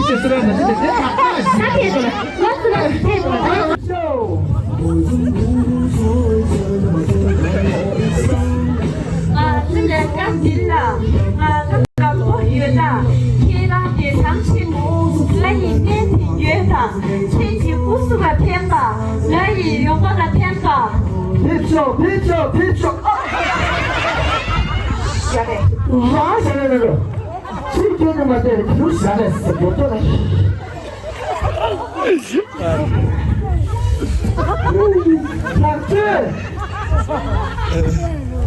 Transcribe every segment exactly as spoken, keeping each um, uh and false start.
ང་ཚོ་ལ་ཐེབས་དགོས། ང་ཚོ་ལ་བཀའ་འདི་ལ་ང་ཚོ་ལ་མགོ་ཡོད་ད། ཁྱེད་རང་དེ་ཐང་ཆེན་མོ། ང་ཡི་གནས་དེ་ཡོད་ད། ཁྱེད་ཀྱི་སྐུ་གཟུགས་ལ་ཕན་པ། ང་ཡི་ཡོང་པ་ལ་ཕན་པ། ཕེབས་ཤོག་ཕེབས་ཤོག་ཕེབས་ཤོག་ཨ། ཞག་རེད། རང་ཞག་རེད་རེད། ཚུར་སྐྱོན་ནས་མ་བལྟས་རེད། དེ་རུ་ཞག་རེད་ཟེར་དགོས་ཐོག་ལ། ལགས་སོ།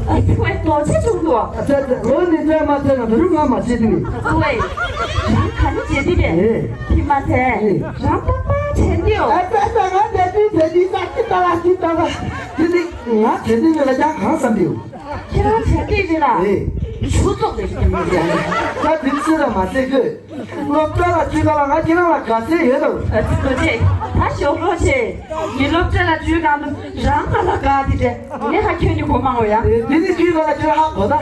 ཨ་ཁྱོད་རྡོ་རྗེ་བྱུང་འདུག་ཨ་ཙི་ཙི། ལོ་ནི་ཙེ་མ་ཙེ་ན་མི་རུ་ང་མ་བྱེད་དུས། ཨ་ཙི་ཝེ། རང་ག་ནི་བྱེད་དུས་རེད། ཨེ། དེ་མ་ཚད། ཨེ། རང་པགས་པ་དྲན་དུས་ཡོད། ཨ་ཙི་ཙི། ང་དེ་དུས་དེ་དུས་ཙག་ཙི་ཙ་ལ་ཙི་ཙ་ལ། དེ་དུས་ང་དྲན་དུས་ཡོད་ལ་ཀྱང་གང་བསམ་དུས། ཁྱེད་རང་བྱས་ཏེ་རེད་ལ། ཨེ། ཆུ་བཙོག་རེད་ཟེར་གྱི་མི་འདུག་ད་དེ་ཚོ་ལ་མ་ཟེར་དགོས། སློབ་གྲྭ་ལ་འཛུལ་ག་ལ་ང་ཁྱེད་རང་ལ་དགའ་སེ་ཡོད་དམ། ཨ་ཙི་ཙི། ད་ཞོགས་རོགས་བྱེད། ངའི་སློབ་གྲྭ་ལ་འཛུལ་ག་ལ་རང་ང་ལ་དགའ་དེ་འདྲ། ངས་ཧ་ཁྱོད་ནི་གོ་མང་བོ་ཡ། ཨེ། དེ་ནི་ཁྱོད་ང་ལ་ཁྱོད་ཧ་གོ་ད།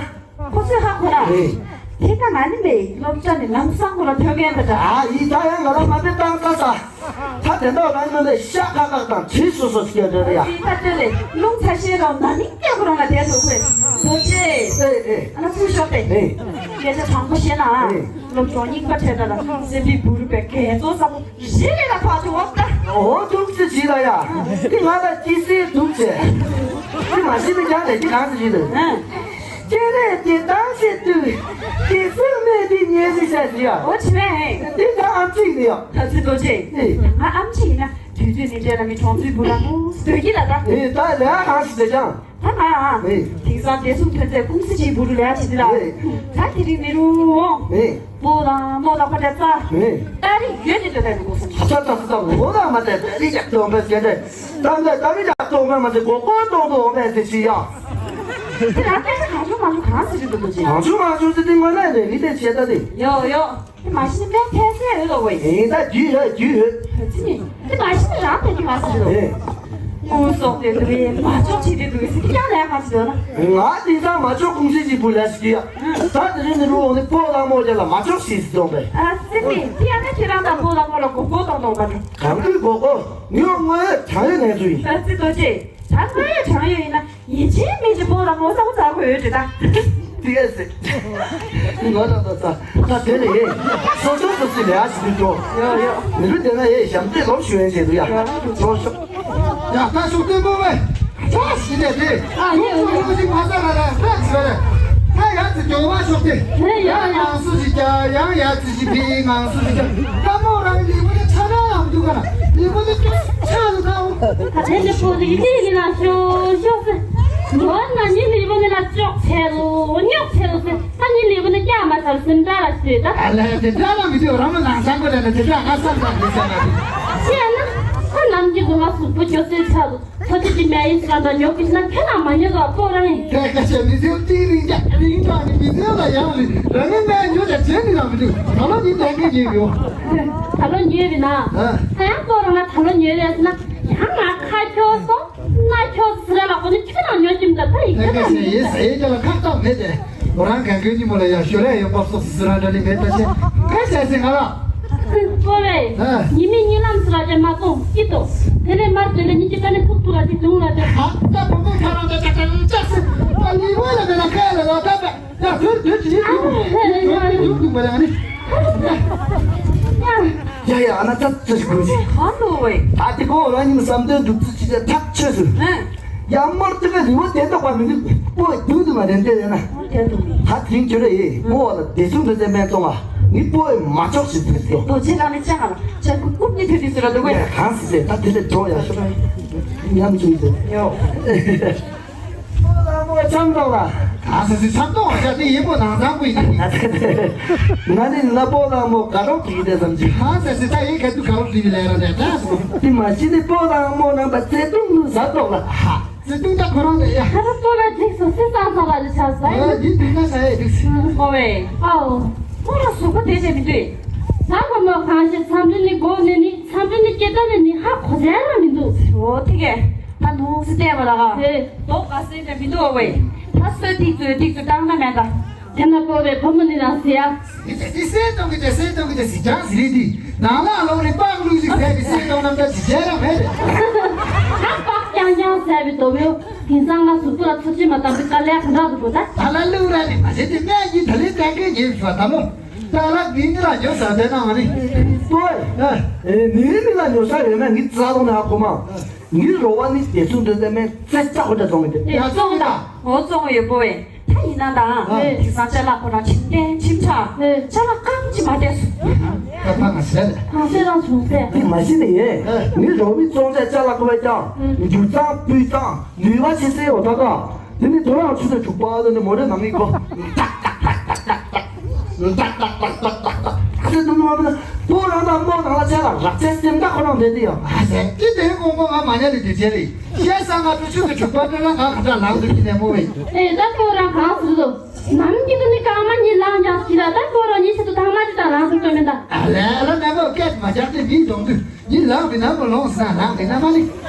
ཁོ་ཚོས་ཧ་གོ་ན། ཨེ། དེ་ལྟ་ང་ནི་མེད། སློབ་གྲྭ་ནི་ལམ་སང་ཁོ་ལ་ཐོན་མཁན་དེ་འདྲ། ཨ་ཡིན། ད་ཡང་ང་ལ་མ་དཔེ་བཏང་ས་ས། ད་དེ་འདྲ་རང་ཡིན་ནས་ཤ་ཁ་ཁ་དང་གྲི་སོ་སོ་སྐད་རེ་རེ་ཡ། ཨ་ཙི་ད་ལྟོས་ལེ། རླུང་ཚ་ཤེས་རོགས་ན་ནིང་སྐད་ཁོ་རང་ལ་བསྡད་འདུག་ཁོས། རྡོ་རྗེ། ཨེ་ཨེ། ཨ་ན་ཚུར་ཤོག་སྟེ། ཨེ། སྐད་ཆ་དྲང་པོ་བཤད་ན། ཨེ། སློབ་སྦྱོང་རྙིང་པ་འཕྲད་ད་ལ་སེམས་པའི་འབུ་རུ་པའི་གས་ཚོ་ས་པོ་རི་ལས་ལ་ཕར་ཚུར་འོག་ད། འོ་འདུག་ཅེས་བྱས་ལ་ཡ། འདི་ང་ལ་ཅི་སེ་འདུག་ཅེས། འདི་མ་ཤེས་ན་ཀྱང་ལས་ཀྱི་གང་ཟེར་གྱི་འདུག་ཨ། སྤྱན་རས་གཟིགས་དང་ཞེས་དུས། དེ་ཚོ་མེད་དེ་ཉེ་ཞིག་བྱས་ཟིན་ཡ། འོ་བྱེད་པས། འདི་ད་ཨམ་ཆི་ཡིན་ཡ། ད་ཚོད་རྡོ་རྗེ། ཨེ། ང་ཨམ་ཆི་ཡིན་ན་དུས་ཚོད་ནི་འདྲ་ལ་མི་གྲོང་ཚོའི་བུ་ར་མོ་སྡོད་ཀྱི་ལ་ད། ཨེ། ད་ལས་གང་ཞིག་བྱས་ཀྱང་། ད་ང་ཨ། ཨེ། དེང་སང་བདེ་སྲུང་ཐོན་རྫས་ཀུང་སི་ཆེན་པོ་རུ་ལས་བྱེད་དེ་ལ། ཨེ། ད་དེ་རིང་མི་རུ་འོང་། ཨེ། སྤོ་ལགས་མོ་ལགས་པ་འདྲ་ཙ། ཨེ། ཏ་རིག་ཡོད་ནི་འདོད་པའི་མི་གོ་སོང་། ད་ད་ད་ད་འོ་ལ་མ་ད་ཏ་རིག་ཡག་ཏོང་པ་སྐད་དེ། ད་ད་ཏ་རིག་ཡག་ཏོང་པ་མ་ཟེར་གོ་གོ་ཏོང་ཏོང་མེད་ཟེར་ཤི་ཡ། དེ་རང་སྐད་ཆ་གང་བྱུང་མ་བྱུང་གང་ཟེར་གྱི་འདུག་ཅེས། གང་བྱུང་མ་བྱུང་ཟེར་དེ་དངོས་གནས་རེད། མི་དེ་བྱས་ད་དེ། ཡོ་ཡོ། དེ་མ་གཞི་ནས་དཔེ་ཕལ་ཆེར་ཡོད་དོ་བས། ཨེ། ད་རྒྱུས་ཡོད་རྒྱུས་ཡོད། ཧ་ཅི་ནི། དེ་མ་གཞི་ནས་རང་དཔེ་དེ་ག་ཟེར་གྱི་འདུག་ཨེ། དངུལ་གསོག་དེ་འདུག་ཡེ་མ་ཆོག་བྱེད་དེ་འདུག་ཟེར་དེ་ཡང་ལས་ག་ཟེར་འདུག་ན། ང་དེང་སང་མ་ཆོག་ཀུང་སི་ཞིག་བུ་ལས་ཀྱི་ཡ། ད་དེ་རིང་ནི་རུ་འོང་ནི་སྤོ་ལགས་མོ་རྒྱ་ལ་མ་ཆོག་ཞིག་ཟེར་འདུག་པས། ཨ་ཙི་ཙི། དེ་ཡང་ན་ཁྱེད་རང་དང་སྤོ་ལགས་མོ་ལ་མགོ་སྐོར་གཏོང་གཏོང་པ་འདྲ། གང་དུས་མགོ་སྐོར། ངའི་དངོས་ཡོད་དྲང་ཡོད་གནས་ཚུལ་ཡིན། ཨ་ཙི་རྡོ་རྗེ། ད་དངོས་ཡོད་དྲང་ཡོད་ཡིན་ན་ཡིན་ཆེན་མིན་གྱི་སྤོ་ལགས་མོ་ས་བོ་ཚ་གོ་ཡོད་དྲི་ད། དེ་གས་སེ། ང་ལ་ད་ད་ད་དེ་ལས་ཡེ། སོ་སོ་སོ་སི་ལས་ཨ་ཞིག་འགྲོ། ཡོ་ཡོ། མི་རུ་དེ་ན་ཡེ་ཞབས་འདྲེན་ལོག་ཞུ་ཡན་བྱེད་དུ་ཡ། ཡོ། ཆོག་ཤོག་ཡ་ད་ཤུགས་ལྡན་པོ་བས། ད་ཞི་ནས་དེ། ཨ་ཡོ་ཡོ། ཐུགས་ཁུར་ཞིག་མ་ཟ་ར་ར་ད་ཞི་བ་རེད། ད་ཡ་ཙི་སྐྱོ་བ་ཤོག་དེ། ཧེ་ཡ་ཡ། ཡང་སུ་ཞིག་ཀྱ་ཡང་ཡ་ཙི་ཞིག་ཕི་ངང་སུ་ཞིག་ཀྱ་ད་མོ་རང་ལི་བོ་དེ་ཚ་ན་ཡང་འདུག་ག་ན་ལི་བོ་དེ་ཅུ་ཆ་རུ་ཁ་འོ། ད་དེ་ནི་པོ་དེ་ཡི་ནི་ན་ཤོ་ཤོ་སེ། ནོར་ན་ནི་ལི་བོ་ནི་ན་ཅོག་ཆེ་ལོ་ཉོག་ཆེ་ལོ་སེ། ད་ནི་ལི་བོ་ནི་ཀྱ་མ་ཚར་སེམས་ད་ར་ཤོད་ད། ཨ་ལེ་དེ་འདྲ་ལ་མི་དེ་རང་ལ་ནང་སང་གོ་དེ་ནི་དེ་འདྲ་ང་སང་ད་མི་སེ་ན་དེ། ཤེས་ན། ཁོ་ནམ་གྱི་དུ་ང་གཟུགས་པོ་སྐྱོ་སེ་ཆ་ལོ། ཚོ་ཅི་ཅི་མེ་ཡིན་སང་ད་ཉོ་གི་ན་ཁྱོད་ན་མ་ཉོ་ལ་པོ་རང་ཡིན། དེ་ཁ་ཤས་མི་ཟེར་ཏི་རིང་ཀྱ་རིང་ཀྱ་ནི་མི་ཟེར་ལ་ཡང་རིང་རང་ངན་མེད་ཉོ་ཀྱ་བྱེད་ནི་ལ་མི་འདུག་ད་ལོ་ནི་དེ་ངན་ཉོས་ཡོད། ད་ལོ་ཉོས་རེད་ན། ཨ། ད་ཡང་པོ་རང་ལ་ད་ལོ་ཉོས་རེད་ཟེར་ན་ཡང་ང་ཁ་ཁྱོད་སོང་ན་ཁྱོད་ཟེར་ལ་ཁོ་ནི་ཁྱོད་ན་ཉོ་གྱིན་ད་ད་ཡིན་དེ་ཁྱོད་ཁ་ན་ཤས་ཡིན་ས་ཡིན་ཀྱ་ལ་ཁག་ཐག་མེད་དེ། ཁོ་རང་གང་གི་ཉིན་མོ་ལ་ཡང་ཞོར་ལས་ཡོང་པ་སོགས་སུ་རང་འདྲ་ནི་མེད་པ་ཆེ་ཁ་ཤས་ཟེར་ང་ལ། པོ་རེད། ཨ། ཉི་མའི་གཉིད་ལམ་སུ་ར་ཅན་མ་གཏོང་སྐྱིད་དོ། དེ་ནས་མར་དེ་ལ་ཉིན་གཅིག་ཀ་ནས་ཐུག་ཐུག་ལ་ཅིག་དུང་ལ་ཅིག་ཨ་ད་བུ་མོའི་ཁ་རང་ད་ཅག་ཅག་ཅག་སི། ད་ལི་བོ་ལ་དེ་ན་ཁ་ལ་ལ་ད་ད་ཡ་དུར་དུར་ཅིག་ཡིན་དུ་ཡིན་དུར་དུར་དུ་མ་ལ་ནི། ཡ་ཡ་ཨ་ན་ད་ཙི་ཞིག་གོ་ཞིག་ཧ་ལོ་ཝེ། ད་དེ་གོ་རང་ཉིད་བསམ་དོན་འགྲུབ་ཚུལ་ཅི་ཆ་ཐག་ཆོད་སུ། ཡ་མར་དེ་ག་ལི་བོ་དེ་འདོག་པ་མི་འདུག་པོ་དུང་དུ་མ་དེ་འདྲ་ཡོད་ན། ད་དེ་རིང་ཁྱོད་ར་ཡེ་སྤོ་བ་ལ་བདེ་སྲུང་དུ་བཙན་པན་གཏོང་བ་ནི་སྤོ་བའི་མ་ཆོག་ཞིག་འདུག་སྟེ། རྡོ་རྗེ་ལགས་ནི་ཅང་ལ་ཅང་ཁུ་རྐུབ་ནི་ཐོན་དུས་སུ་ར་འདུག་གས། གང་སྲིད་ཟེར་ད་དེ་ལས་འགྲོ་ཡ་ཤོག་ཉམས་ཆུང་ཟེར། ཡོ། སྤོ་ལགས་མོ་ཆམ་གཏོང་ལ། གང་སྲིད་ཟེར་ཆམ་གཏོང་བ་ཤ་དེ་ཡེ་སྤོ་ནང་ཚང་པོ་ཡིན། ང་ནི་ན་སྤོ་ལགས་མོ་དགའ་རོགས་ཀྱི་དེ་ཙམ་གྱིས། གང་སྲིད་ཟེར་ད་ཡེ་ག་དུས་དགའ་རོགས་ཀྱི་ལས་ར་ལས་ད་སོང་། དེ་མ་གཞི་ནི་སྤོ་ལགས་མོ་ནང་པ་བརྩེ་དུང་ནི་ཟ་གཏོང་ལ། བརྩེ་དུང་ད་ཁོ་རང་རེད་ཡ། ཁ་ར་ཏོ་ར་འགྲིག་སོང་སི་སང་ས་ར་ལི་ཆ་ས་ཡ། ཨ་འདི་འདི་ན་ས་ཡ་འགྲིག་སི། ཨོ་ཝེ། ཨའོ། ཁོ་ར་གཟུགས་པོ་དེ་བྱས་མི་འདུག་ད་ཁོ་མོ་གང་ཞིག་འཚམས་འདྲི་ནི་གོ་ནི་ནི་འཚམས་འདྲི་ནི་སྐད་བརྡ་ནི་ནི་ཧ་གོ་ཟེར་ར་མི་འདུག་ཨོ་དེ་གས་ད་ནོ་སི་བལྟས་པ་ལ་ག་ཧེ། དོ་ག་སེ་དེ་མི་འདུག་ཨོ་ཝེ། ད་སོ་ཏིག་ཙོ་ཏིག་ཙོ་བཏང་ན་མེད་ད། དེ་ན་སྤོ་བའི་བུ་མོ་འདི་ན་ཟེར་ཡ། འདི་ཟེར་གཏོང་གི་དེ་ཟེར་གཏོང་གི་དེ་ཟི་ཅང་ཟི་རེད་འདི། ནང་ལ་ལོག་རེ་པགས་བླུགས་ཤིག་ཟེར་གི་ཟེར་གཏོང་ནམ་ད་ཟི་བྱས་ར་མེད་རེད། ད་པགས་རྐྱང་རྐྱང་ཟེར་བའི་དོ་བོ། དེང་སང་ང་གཟུགས་པོ་ལ་ཚོ་ཅི་མ་བཏང་བའི་དཀའ་ལས་ག་འདྲ་འདུག་གོ་ད། ད་ལ་བླུགས་ར་ནི་མ་ཟེར་དེ་སྨན་གྱི་ད་ལས་གཏན་འཁེལ་ཉེས་བྱུང་བ་ད་ལོ། ད་ལ་མི་འདི་ལ་ཉོ་ས་དེ་ན་མ་རེད། ལྟོས། ཨེ། མི་འདི་ལ་ཉོ་ས་ཡོད་ན་ངའི་རྩ་ལོང་ནས་ཧ་གོ་མ། ངའི་རོ་བ་ནི་དེ་ཚོ་འདོན་ཏེ་མེད་རྩེ་ལྕགས་ཁོ་འདྲ་བཙོང་གི་འདུག་ཡ་བཙོང་ད། འོ་བཙོང་ཡོད་པོ་བས། ད་ཡིན་ན་ད། ཨེ། དེང་སང་ཅ་ལག་ཁོ་རང་ཁྱིམ་སྟེང་ཁྱིམ་ཕྲ། ཨེ། ཅ་ལག་རྐང་གཅིག་མ་བསྡད་སོང་། ད་ཕ་ང་ཟེར། གང་ཟེར་རང་བྱུང་ཟེར། དེ་མ་གཞི་ནས་ཡིན། ཨེ། ངའི་རོ་བའི་བཙོང་ཆས་ཅ་ལག་ཁོ་བས་ཀྱང་། ཨེ། འཇུ་གཙང་སྤུས་གཙང་ནུས་པ་ཆེ་སའི་འོ་ད་ག་དེ་ནི་དོ་རང་ཆུ་ཚོད་དྲུག་པ་ལ་ནི་མོ་རེ་ནང་ངི་གོ་ཁྱེད་ཚོ་ནུ་མ་མི་ན་པོ་རང་དང་མོ་ནང་ལ་ཆ་ལ་རག་ཚད་སེམས་ཐག་ཁོ་རང་བསྡད་དེ་ཡོད། ཨ་ཟེ། ཅི་དེ་ཀོང་ཀོང་ང་མ་ཉལ་ལི་དེ་བྱེད་རེད། བཤད་ས་ང་ཚོ་ཆུ་ཚོད་དྲུག་པ་སྤྲོད་ན་ང་ག་འདྲ་ལངས་འདུག་ཅི་ནས་མོ་བས། ཨེ་ད་ཁོ་རང་གང་ཟེར་དོ། ནམ་རྒྱུན་དུ་ནི་རྐང་མ་གཉིས་ལངས་ཀྱང་ཞིག་ལ་ད་ཁོ་རང་གཉིས་ཆེད་དུ་ཐང་མ་ཅི་དང་ལངས་ཟེར་དོ་མིན་ད། ཨ་ལས་ཨ་ལ་ནས་མོ་སྐད་མ་རྒྱག་དེ་མིའི་གདོང་དུ། ཡིན་ལགས་འདི་ན་མོ་ལོངས་ས་ལགས་འདི་ན་མ་ནི།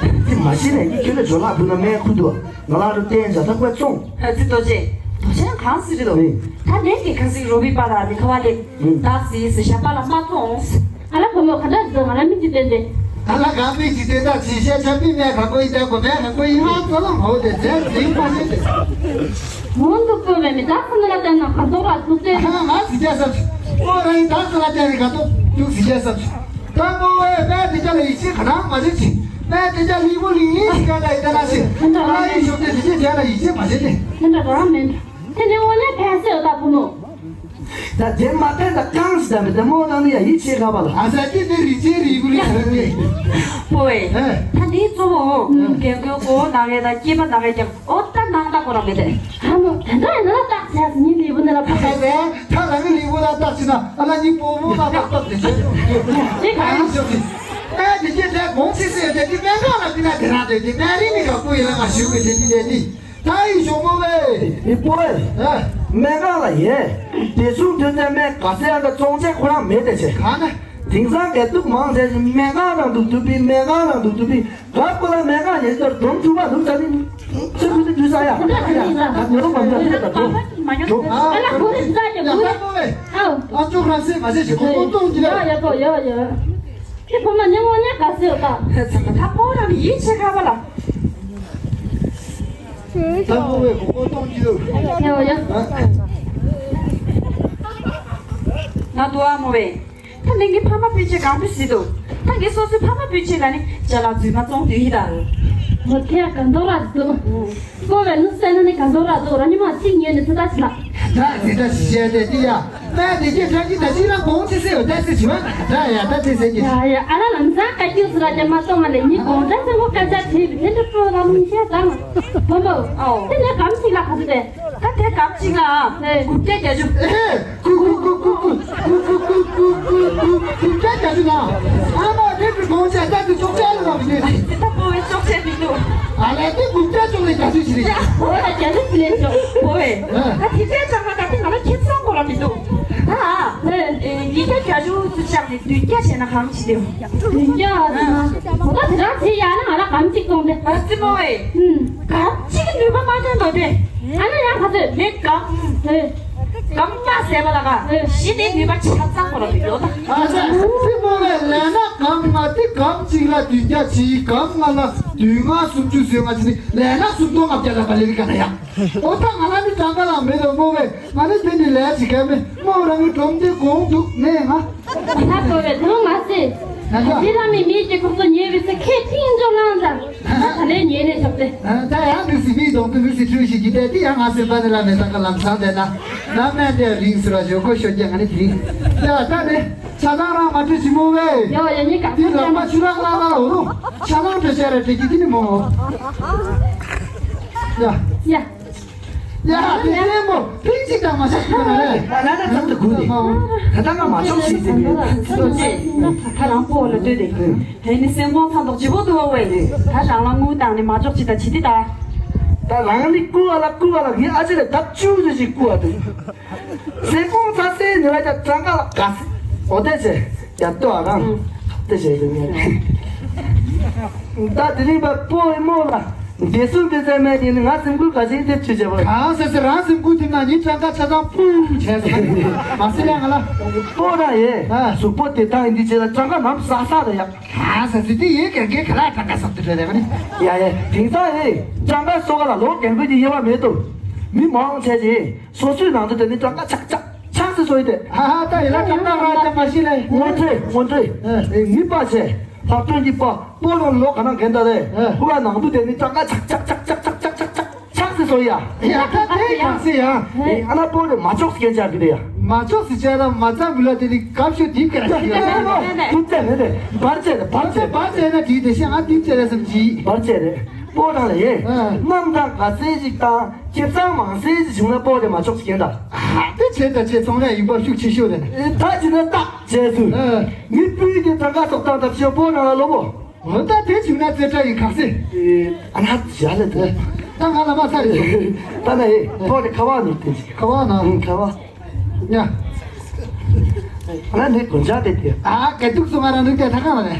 དེ་མ་གཞི་ནས་ཡིན་ཁྱོད་ལ་ཇོ་ལགས་འདུག་ན་མེད་ཁུ་འདུག་ང་ལ་རུ་བསྟན་བྱ་ཐག་པས་བཙོང་། ཨ་ཙི་རྡོ་རྗེ། རྡོ་རྗེ་གང་ཟེར་རེད་དོ། ཨེ། ད་ནས་ཀྱི་ཁ་སིག་རོ་བི་པ་ལ་རི་ཁ་བ་ལེ། ཨེ། ད་སི་སི་ཞབས་པ་ལ་མ་བཙོང་། ཨ་ལ་བུ་མོ་ག་འདྲ་འདུག་ང་ལ་མིག་ཅིག་སྟོན་ཏེ། ཨ་ལ་ག་མིག་ཅིག་སྟོན་ད་ཅི་བཤད་ཆ་མི་མེད་ག་གོ་ཡི་ད་གོ་མེད་ག་གོ་ཡི་ཧ་ཙོ་ལ་མ་འོ་དེ་དེ་རིང་པ་ནི་དེ། མོ་འདུག་པོ་བས་མི་ད་ཁོ་ན་ལ་བསྟན་ན་ག་འདུག་ར་འདུག་སྟེ། ཨ་ང་སི་ཅ་སབ། ཨོ་ར་ཡིན་ད་ཁོ་ལ་བསྟན་ནི་ག་འདུག་འདུག་སི་ཅ་སབ། ད་མོ་བས་དཔེ་དེ་ཅག་ལ་ཡིད་ཆེས་ག་ནང་མ་བྱེད་ཅིག་དཔེ་དེ་ཅག་ལི་བུ་ལིང་ལིང་ཞིག་ག་ད་ཡི་ད་ན་ཤི། ཨ་ལ་ཡི་ཤོག་དེ་དེ་ཅག་དེ་ལ་ཡིད་ཆེས་མ་བྱེད་ཅིག་དེ་འདྲ་རང་མིན། དེ་ནི་འོ་ལས་ཕན་སེ་ད་བུ་མོ། ད་དེ་མ་ཕན་ད་གང་སི་ད་མི་དེ་མོ་ནང་ནི་ཡ་ཡིད་ཆེས་ག་བ་ལ། ཨ་ས་དེ་ནི་རི་ཅེ་རི་བུ་ལི་ཧ་ར་ནི། ཧོ་ཨེ། ཨེ། ད་འདི་གཙོ་བོ་རྒན་རྒོན་གོ་ན་གེ་ད་སྐྱེས་པ་ན་གེ་ཀྱང་། ཨོ་ད་ནང་ད་ཁོ་རང་མེད་དེ། ཨ་མོ་དེ་འདྲ་ཡིན་ན་ལ་ཏག་ཟེར་ཉིན་ལི་བུ་ནི་ལ་ཕ་ཁ་ཟེར། ད་རང་གི་ལི་བུ་ལ་ཏག་ཟེར་ན་ཨ་ལ་ཉིན་པོ་བུ་ལ་ཏག་ཏག་དེ་ཟེར། དེ་ག་ཡིན་ཟེར་གི། ཨེ་དེ་སྐྱེས་དེ་གོང་ཚིག་ཟེར་དེ་དེ་སྨན་ཁང་ལ་དེ་ན་དེ་རང་དེ་དེ་སྨན་རིན་ནི་ག་པོ་ཡིན་ལ་ང་ཞུ་གི་དེ་དེ་དེ་དེ། ད་ཡིན་ཞོག་མོ་བས། ནི་པོ་ཨེ། ཨེ། སྨན་ཁང་ལ་ཡེ། དེ་སུང་དོན་ཚན་སྨན་ག་ཟེར་ཡང་ད་བཙོང་ཆས་ཁོ་རང་མེད་དེ་ཆེ། ག་ན། དེང་སང་གད་དུག་མང་ཟེར་ཞིང་སྨན་ཁང་རང་འདུག་ཐུབ་པའི་སྨན་ཁང་རང་འདུག་ཐུབ་པའི་ག་པོ་ལ་སྨན་ཁང་ཡིན་ཟེར་སྒྲོམ་ཐུབ་པ་འདུག་ད་ནི། ཚེ་ཁུ་ཚེ་དུས་ས་ཡ། ད་ཉོ་རོགས་མ་འདྲ་ཐུབ་ད་འགྲོ། འགྲོ། ཨ་ལ་ཁོ་རེ་ས་ཀྱི་ཡ་ཁུ་ད་རེ། པོ་བས། ཨའོ། ཨ་ཅོ་ཁ་སེ་མ་ཟེར་ཞིག་ཁོ་ཁོ་གཏོང་གི་ལ། ཡ་ཡ་པོ་ཡ་ཡ། ཁྱེད་ཕོ་མ་ཉེ་མོ་ཉེ་ག་ཟེར་ད། ད་ཕོ་རང་ཡིད་ཆེས་ཁ་བ་ལ། ད་མོ་བས་ཁོ་ཁོ་གཏོང་གི་ལ། ཡ་ཡ། ང་དུ་ཨ་མོ་བས། ད་ལེན་གི་ཕ་མ་སྤུན་མཆེད་གང་པོ་ཟིན་འདུག་ད་ངས་སོ་སོའི་ཕ་མ་སྤུན་མཆེད་ལ་ནི་ཅ་ལག་རྫུན་མ་བཙོང་དུས་ཡིན་ད། མོ་ཐེ་ག་འདོག་ར་འདུག་ཀོ་བས་ནུ་སེ་ན་ནི་ག་འདོག་ར་འདུག་ར་ཉི་མ་གཅིག་ཉལ་ནས་ཚོད་ལྟ་བྱེད་ལ། ད་དེ་ད་ཞིག་བྱས་ཏེ་དེ་ཡ། ད་དེ་རྗེས་ཁྲག་གི་ད་ཅི་རང་གོང་ཅི་སེ་ཡོད་ད་སེ་བྱི་བ་ད་ཡ་ད་དེ་ཟེར་གི། ཡ་ཡ་ཨ་ལ་ལམ་སང་བཀའ་བཀྱོན་སུ་ར་ཅན་མ་གཏོང་བ་ལས་ཉིད་གོང་ད་སེ་ངོ་སྐད་ཆ་དྲིས་པའི་དེ་འདྲ་སྤྲོ་ར་མི་ཤེས་ཙང་། བུ་མོ། ཨོ། དེ་ནས་གམ་ཞིག་ལ་ག་ཚོད་དེ། ད་དེ་གམ་ཞིག་ལ་ཨ། ཨེ། དགུ་བརྒྱ་བརྒྱད་ཅུ། ཨེ། ཀུ་ཀུ་ཀུ་ཀུ་ཀུ་ཀུ་ཀུ་ཀུ་ཀུ་ཀུ་ཀུ་ཀུ་བརྒྱ་བརྒྱད་ཅུ་ན། ཨ་མ་རེད་པའི་གོང་ཆ་ད་དུ་ཅོག་ཆ་ལ་བ་མི་འདུག་ད་པོ་བའི་ཅོག་ཆ་མི་འདུག་ཨ་ལས་དེ་དགུ་བརྒྱ་ཅོག་ལས་བརྒྱད་ཅུ་ཞིག་རེད། ཡ་ཧོ་ད་བརྒྱད་ཅུ་ཞིག་ལས་ཅོག་པོ་བས། ཨ། ད་དེ་བརྒྱ་ཅོག་ལ་ད་དེ་ང་ལ་ཁྱེད་ཚང་གོ་ལ་མི་འདུག་ད་ཨ། ཨེ། ཉིས་བརྒྱ་བརྒྱད་ཅུ་ཚུར་བཞག་ནས་བདུན་བརྒྱ་བྱས་ན་གང་ཞིག་འདེའོ། བདུན་བརྒྱ་ཨ་ཙི་ན། ཨ། ད་དེ་རང་བྱེད་ཡ་ན་ང་ལ་གམ་གཅིག་གཏོང་དེ། ཨ་ཙི་མོ་བས། ཨུམ། གམ་གཅིག་གི་ནུས་པ་མ་ཐོན་ནོ་དེ། ཨ་ན་ཡང་ག་ཚོད། ངས་གམ། ཨེ། གམ་ལྔ་བཟས་པ་ལ་ག་ཨེ། གཞི་ནས་ནུས་པ་ཆ་ཚང་པོ་ལ་མི་ཡོད་ད། ཨ་ཙི་མོ་བས་ལས་ན་གམ་ལྔ་དེ་གམ་གཅིག་ལ་བདུན་བརྒྱ་བྱིས་གམ་ལྔ་ལ་བདུན་ལྔ་སུམ་ཅུ་ཟེར་ང་ཅི་ནི་ལས་ན་སུམ་སྟོང་ལྔ་བརྒྱ་ལ་ག་ལེ་རི་ག་ན་ཡ། ཨོ་ད་ང་ལ་ནི་གྲངས་ཀ་ལ་མེད་དོ་མོ་བས་ང་ནི་དེ་ནི་ལས་བྱེད་མཁན་མེད་མོ་རང་གི་སྒྲོམ་དེ་གོང་འདུག་ནས་ང་། ད་གོ་བས་དོན་མ་ཟེར། ད་ག །དེ་རང་མི་མིའི་སྐྱེ་ཁོག་ཏུ་ཉེ་བའི་ཚེ་ཁས་ཐིང་འཇོག་ལང་ཙང་། ད་ལས་ཉེ་ནས་ཞོག་སྟེ། ད་ཡང་ནུས་སི་མིའི་གདོང་དུ་ནུས་སི་ཁྲུས་ཤིག་གི་དེ་དེ་ཡང་ང་སེམས་པ་ནི་ལ་མེད་ད་ག་ལམ་སང་དེ་ན། ནམ་ནས་དེ་རིང་ཟེར་བ་ཞོག་གོ་ཤོད་ཀྱང་ང་ནི་དེ་རིང་། ཡ་ད་ནི་ཆ་ཚང་རང་མ་སྤྲོད་ཅི་མོ་བས། ཡོ་ཡ་ཉི་ཀ་དེ་ལག་པ་ཆུ་རག་ལ་ལ་འོ་རུ་ཆ་ཚང་སྤྲོད་བྱས་ར་དེ་གི་དེ་ནི་མོ། ཡ། ཡ། ཡ་དེ་ནས་མོ་ཕིང་ཅིག་དང་མ་ཤ་ཤི་ན་རེ། ང་ན་ཙམ་དུ་གུ་ནི། ད་ལྟ་ང་མ་ཆོག་ཤི་ཟིན་ནི། ད་རང་པོ་ལ་ལྟོས་ཏེ། དེ་ནི་སེམས་ཁོང་ཚང་དོག་ཅི་པོ་འདུག་བ་བས། ད་རང་ལ་དངུལ་བཏང་ནི་མ་ཆོག་ཅི་ད་ཅི་ཏི་ད། ད་རང་ནི་ཀུ་བ་ལ་ཀུ་བ་ལ་ངའི་ཨ་ཅེ་ལ་ད་ཅུ་ཟེར་ཞིག་ཀུ་བ་འདུག་སེམས་ཁོང་ཚ་སེ་ནི་ལ་ཅ་ཙང་ཀ་ལ་ག་སེ། འོ་དེ་ཚེ་ཡ་ཏོ་ཨ་རང་། དེ་ཚེ་དེ་ནི། ད་དེ་རིང་པ་པོ་ཨེ་མོ་ལ། བདེ་སྲུང་དེ་ཚད་མེད་ཡིན་ན་ང་སེམས་འགུལ་ག་ཚད་ཐེབས་ཆུ་བྱེད་པ། གང་ཟེར་ཟེར་རང་སེམས་འགུལ་ཐེབས་ན་ནི་གྲངས་ཀ་ཆ་ཚང་ཕུང་བྱས་ཟེར། མ་སེ་ལ་ང་ལ། སྤོ་ར་ཡེ། ཨ། གཟུགས་པོ་དེ་དང་ཡིན་དུས་བྱེད་ལ་གྲངས་ཀ་ནམ་ཟ་ས་རེད་ཡ། གང་ཟེར་ཟེར་དེ་ཡེ་གན་གན་ག་ལ་གྲངས་ཀ་ཟ་དུ་རེད་རེད་ནི། ཡ་ཡ་དེང་སང་ཡེ་གྲངས་ཀ་སོ་ག་ལ་ལོ་རྒན་པོ་གི་དབྱེ་བ་མེད་དོ། མི་མང་བྱས་ཀྱི་སོ་སོའི་ནང་དུ་དེ་ནི་གྲངས་ཀ་ཆག་ཆག་ཆག་སེ་སོ་ཡི་དེ། ཧ་ཧ་ད་ཡི་ལ་གྲངས་ཀ་ར་ཅང་མ་ཤེས་ལེ། ངོ་སྤྲོད་ངོ་སྤྲོད། ཨ། ངི་པ་བྱས། ལྷག་དོན་གྱི་པ། སྤོ་ར་ལོ་ག་ན་རྒན་ད་རེད། ཨ། ཁུ་བ་ནང་དུ་དེ་ནི་གྲངས་ཀ་ཆག་ཆག་ཆག་ཆག་ཆག་ཆག་ཆག་ཆག་ཆག་སེ་སོ་ཡ། ཡ་ད་དེ་ཡང་སེ་ཡ། ཨ་ན་སྤོ་རེ་མ་ཆོག་སྐད་ཆ་གི་རེད་ཡ། མ་ཆོག་སི་ཆ་ད་མ་ཚ་མི་ལ་དེ་ནི་སྐབས་ཤོད་དིབ་ཀ་ར་ཤི་ཡ། དིབ་ཀ་ནི་རེད། བར་ཆད་རེད། བར་ཆད། བར་ཆད་ན་དེ་དེ་ཤི་ང་དིབ་ཀ་རེད་བསམ་གྱི། བར་ཆད་རེད། སྤོ་ར་ལ་ཡེ། ཨ། རྣམ་གྲངས་ག་ཚད་ཅིག་དང་ཁེ་བཟང་མང་ཚད་ཅིག་བྱུང་ན་སྤོ་རེ་མ་ཆོག་སྐད་ད། ཨ་དེ་ཆེ་ད་ཆེ་ཚོང་ར་ཡིན་པ་ཤུགས་ཆེ་ཤོས་རེད། ད་ཅི་ན་ད་རྗེས་སུ། ཨ། མི་སྤུས་ཀྱི་གྲངས་ཀ་ཐོབ་ཐང་ཐབས་ཤེས་སྤོ་ར་ལ་ལོ་བོ། འོ་ད་དེ་བྱུང་ན་རྩེ་གྲ་ཡི་ཁ་སེ། ཨ་ན་ཇ་ལ་དེ། ད་ང་ལ་མ་ཚར་རེད། ད་ན་ཨེ་ཕོ་རེ་ཁ་བ་ནུབ་དེ་ཅིག་ཁ་བ་ན། ཨུང་ཁ་བ། ཉ། ང་ནི་དགོན་ཆ་དེ་དེ། ཨ་ག་དུག་སོང་ང་རང་ནུབ་དེ་ཐ་ཁ་མ་རེད།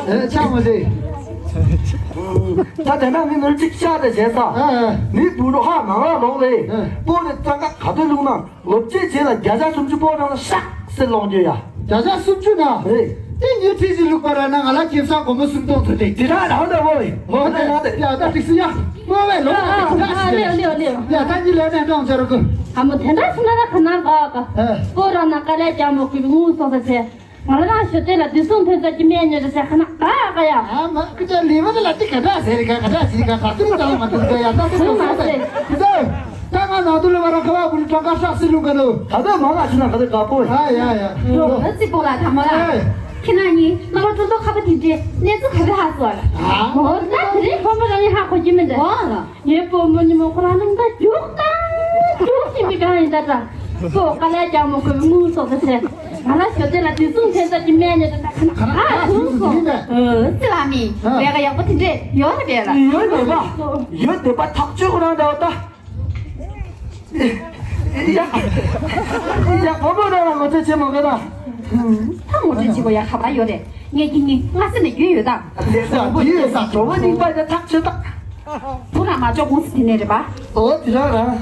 ཨེ་ཆ་མ་རེད། ད་དེ་ན་མི་ནོར་གཅིག་ཤ་དེ་བྱས་ས། ཨ་ཨ། མི་བུ་རུ་ཧ་མ་ང་ལོག་ལེ། ཨ། ཕོ་རེ་ཙ་ཀ་ག་དུ་ལུག་ན། ལོ་བཅུའི་རྗེས་ལ་བརྒྱ་ཆ་སུམ་ཅུ་སྤོ་རང་ལ་ཤག་སེ་ལོངས་རྒྱུ་ཡ། བརྒྱ་ཆ་སུམ་ཅུ་ན། རེད། དེ་ཉིད་ཁྲིད་ཅིག་ལུག་པ་ར་ན་ང་ལ་ཁེ་བཟང་སྒོར་མོ་སུམ་སྟོང་ཐོན་ཏེ། དེ་དག་རང་འདྲ་བོ་ཡིན། འོ་ན་ང་དེ། ཡ་ད་ཏིག་སི་ཡ། སྤོ་བའི་ལོ་ཨ་ཨ་ཨ་ལེའོ་ལེའོ་ལེའོ། ཡ་ད་ཉིད་ལས་ནས་འགྲོང་ཆ་རུ་ཀུ། ཨ་མོ་དེ་འདྲ་སུ་ན་ར་ཁ་ན་ག་ག་ཨ། སྤོ་ར་ན་དཀའ་ལས་རྒྱག་མོ་ཀུ་ངུ་སོང་ས་ཆེ། ང་རང་ཞོ་ཏེ་ལ་དུས་སུང་ཐོན་ཚ་གི་སྨན་ཉོ་རེ་ཟེར་ཁ་ན་ག་ག་ཡ། ཨ་མ་ཀི་ཅ་ལི་མ་དེ་ལ་ཏི་ག་འདྲ་ཟེར་ག་ག་འདྲ་ཟེར་ག་ག་ཏུ་ཙང་མ་ཏུ་ཙ་ཡ་ད་སུ་མ་ཟེར། ད་ང་ནང་དུ་ལ་བ་ར་ཁ་བ་བུ་ལི་ཀྲང་ཀ་ཧྲག་སི་ལུང་ག་ནོ། ད་ད་མ་ང་ཤི་ན་ག་དེ་ག་པོ། ཨ་ཡ་ཡ། ཨ་ཙི་པོ་ལ་ཐ་མ་ལ། ཨེ། ཁྱེད་རང་གཉིས་རྣམ་པ་ཀྲུང་ཏོ་ཁ་པ་དེ་འདྲས་གནས་ཚུལ་ག་རེ་ཧ་སོ་ལ། ཨ། འོ་ད་དེ་རིང་ཁོ་མོ་རང་ཡིན་ཧ་གོ་གི་མི་འདུག་ཨོ་ལ། ངའི་སྤོ་མོ་ཉི་མ་ཁོ་རང་ནང་ད་རྒྱུག་དང་རྒྱུག་བཞིན་པའི་སྒང་ཡིན་ད་ད། སོ་དཀའ་ལས་རྒྱག་མོ་ཁོས་ངུ་སོ་ད་ཟེར། ང་ལ་ཞོ་ཏེ་ལ་དུས་སུང་ཐེན་ས་ཀྱི་སྨན་ཉོ་ད་ད་ཁ་ན་ཨ་ཐུང་སོ། ཨོ་ཙི་ལ་མི་ལས་ཀ་ཡག་པོ་དེ་འདྲས་ཡོད་རེད་པས་ལ། ཡོད་རེད་པ། ཡོད་དེ་པ་ཐག་ཆོད་ཁོ་རང་འདྲ་བ་ད། ཡ། ཡ་སྤོ་མོ་རང་ལ་ངོ་སྤྲོད་བྱེད་མ་དགོས་ད། ད་ངོ་སྤྲོད་བྱེད་དགོས་ཡ་ག་པ་ཡོད་རེད། ངས་ཁྱེད་གཉིས་སྔ་ས་ནས་རྒྱུས་ཡོད་ད། དེ་ས་རྒྱུས་ཡོད་ས་གྲོགས་པོ་གཉིས་པ་དེ་ཐག་ཆོད་ད། བུ་རང་མ་འཇོག་ཀུང་སི་དེ་ནས་རེད་པ། ཨོ་དེ་རང་རང་།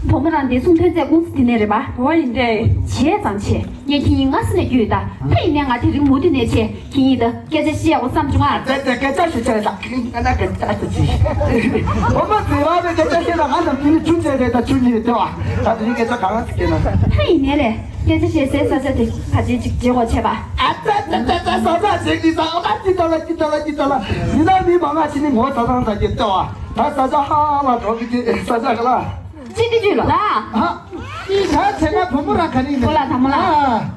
བུ་མོ་རང་བདེ་སྲུང་ཐོན་རྫས་ཀུང་སི་དེ་ནས་རེད་པ། ཨོ་ཡིན་ཏེ། བྱས་ཙང་བྱས། ངས་ཁྱེད་གཉིས་སྔ་ས་ནས་རྒྱུས་ཡོད་ད། ད་ཡིན་ནའི་ང་དེ་རིང་མུ་མཐུད་ནས་བྱས། ཁྱེད་གཉིས་ད་སྐད་ཆ་བཤད་ཡག་པོ་བསམ་བྱུང་ཨ། ད་ད་སྐད་ཆ་ཞུ་ཆ་ལ་ང་ན་སྐད་ཆ་ཞུ་ཆི། བུ་མོ་བྱས་པ་ནས་སྐད་ཆ་བཤད་ན་ང་ནམ་རྒྱུན་ནས་ཆུང་ཆེ་རེད་ད་ཆུང་ཉིད་རེད་ད་བ། ད་དེ་རིང་སྐད་ཆ་གང་ལ་ཟེར་གྱི་ན། ད་ཡིན་ནའི་རེད། སྐད་ཆ་བཤད་སའི་ས་ཆ་དེ་ཕལ་ཆེར་ཅིག་བརྗེ་དགོས་བྱས་པ། ཨ་ཙ་ཙ་ཙ་ཙ་ས་ས་ཞིག་གི་ས་ཨོ་ད་ཅི་ད་ལ་ཅི་ད་ལ་ཅི་ད་ལ། མི་ན་མི་མང་ང་ཕྱི་ནི་ངོ་ཚ་ཚང་ས་ཀྱི་ལྟ་བ། ད་ས་ཆ་ཧ་ལ་འགྲོ་གི་ཅི་ས་ཆ་ག་ལ། ཅི་ཏི་ཅུ་ལ། ཨ། ཅི་ད་ཆེ་ན་བུ་མོ་ར་ག་རེ་ཡིན་ཁོ་ལ་དང་མོ་ལ། ཨ།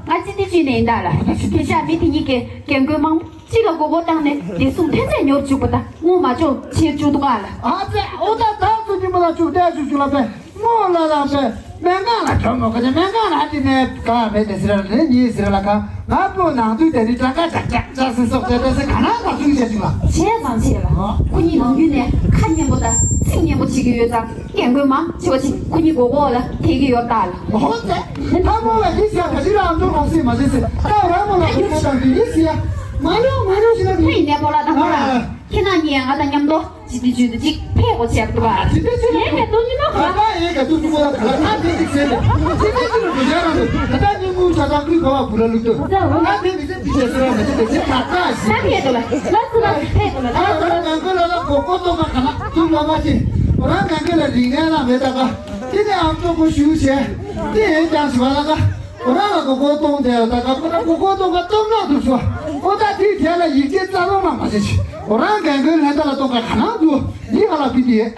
ང་ཅི་ཏི་ཅུ་ནས་ཡིན་ད་ལ། དེ་ཤ་མི་དེ་གཉིས་ཀྱི་རྒན་རྒོན་མང་། གཅིག་ལ་མགོ་སྐོར་བཏང་ནས་བདེ་སྲུང་ཐོན་རྫས་ཉོ་བཅུག་པ་དང་དངུལ་མ་འཇོག་བྱེད་བཅུག་འདུག་ག་ལ། ཨ་ཙི་ཨོ་ད་ད་ཚོ་ཉི་མ་ལ་བཅུག་བལྟས་བཅུག་བཅུག་ལ་པས་སྨོ་ལ་ལ་པས་སྨན་ཁང་ལ་འགྲོ་མོ་ག་ནས་སྨན་ཁང་ལ་ཨ་ཏི་ནས་ག་མེད་དེ་ཟེར་ལ་ནས་ཉིད་ཟེར་ལ་ག་ང་པོ་ནང་དུས་དེ་ནི་གྲངས་ཀ་ཅག་ཅག་ཅག་སེ་སོགས་བྱས་ཏེ་སེ་ག་ན་ག་ཚུགས་བྱས་བཅུག་ལ། བྱས་ཙང་བྱས་ལ་ཁོ་གཉིས་ནང་ཡུལ་ནས་ཁ་སྙན་པོ་དང་ཚིག་སྙན་པོ་བྱེད་ཀྱི་ཡོད་ཙང་རྒན་རྒོན་མང་ཆེ་བ་ཅིག་ཁོ་གཉིས་མགོ་སྐོར་ལ་དེད་ཀྱི་ཡོད་ད་ལ། ཨོ་ཙི་ད་མོ་ལ་ཡིད་ཟེར་ག་ཅི་ལ་ཨ་མདོ་རོང་སེ་མ་ཟེར་སེ་ད་ར་མོ་ལ་ཁོ་ཁ་དང་དེ་ཡིད་ཟེར་ཡ་མ་ལོ་མ་ལོ་ཞེ་ན་དེ་ཡིན་ནས་པོ་ལ་དང་པོ་ལ། ཁྱེད་རང་གཉིས་ང་དང་མཉམ་དུ་ཇི་ཏི་ཇུས་དུ་གཅིག་ཕེབས་དགོས་བྱས་པ་འདུག་ག་ཇི་ཏི་ཇུས་ངས་ནས་དོ་ཉི་མ་ག་ད་ཡེ་ག་དུ་ཉི་མ་ག་ལ་ད་དེ་གཅིག་བྱས་ནས་ཇི་ཏི་ཇུས་ལ་འགྲོ་ཡ་རང་དུ་ད་ད་ཉི་མུ་ཆ་ད་ཀུན་ག་བ་བུ་ལ་ལུག་ཏུ་ད་དེ་མི་ཚེ་འདི་བྱས་སེ་ར་མ་ཇི་ཏི་ཇུས་ད་ད་ཞིག་ད་ཕེབས་དགོས་ལ་ལ་སུ་ལ་ཕེབས་དགོས་ལ་ད་ད་ད་ང་ཀུན་ལ་ལ་གོ་གོ་ཏོ་ག་ག་ལ་དུ་ལ་མ་ཅི་རང་ང་ཀུན་ལ་རིག་གནས་ལ་མེད་ད་ག་དེ་ནས་ཨམ་ཅོག་གོ་ཞུ་བྱས་དེ་ཡེ་ཀྱང་ཞུ་བ་ལ་ག་ཁོ་རང་ལ་མགོ་སྐོར་གཏོང་དེ་ད་ག་ཁོ་རང་མགོ་སྐོར་གཏོང་ག་སྟོབས་ནག་འདུག་སོ། ཨོ་ད་དེའི་གྲས་ལ་ཡིག་ཆའི་རྩ་རླུང་ལ་མ་ཟེར་ཆི། ཁོ་རང་རྒན་རྒོན་ལྷན་ཐ་ལ་གཏོང་ག་ག་ནང་འདུག་ཡིག་ག་ལ་ཕི་དེ།